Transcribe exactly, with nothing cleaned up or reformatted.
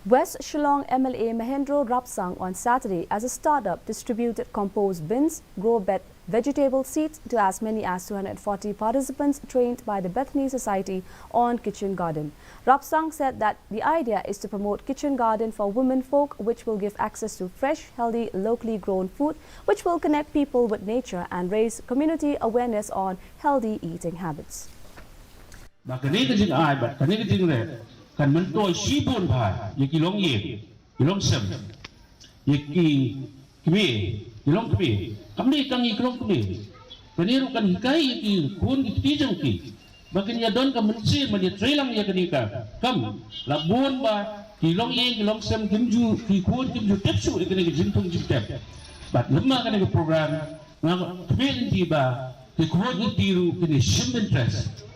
West Shillong M L A Mahendra Rapsang on Saturday as a startup distributed compost bins, grow bed, vegetable seeds to as many as two hundred forty participants trained by the Bethany Society on Kitchen Garden. Rapsang said that the idea is to promote Kitchen Garden for women folk, which will give access to fresh, healthy, locally grown food, which will connect people with nature and raise community awareness on healthy eating habits. Ba kane ka jingai bad kane ka jingrep kan myntoi shibun bha ïa ki longïing, ki longsem, ïa ki kmie, ki longkmie. Kam dei tang ïa ki longkmie. Kane ruh kan hikai ïa ki khun ki kti jong ki ba kin ïa don ka mynsiem ban ïa trei lang ïa kane ka kam. La bun ba ki longïing, ki longsem kim ju, ki khun kim ju tip shuh ïa kane ka jingthung jingtep. Bad lymne kane ka program nga khmih lynti ba ki khun ki kti ruh kin ïa shim interest.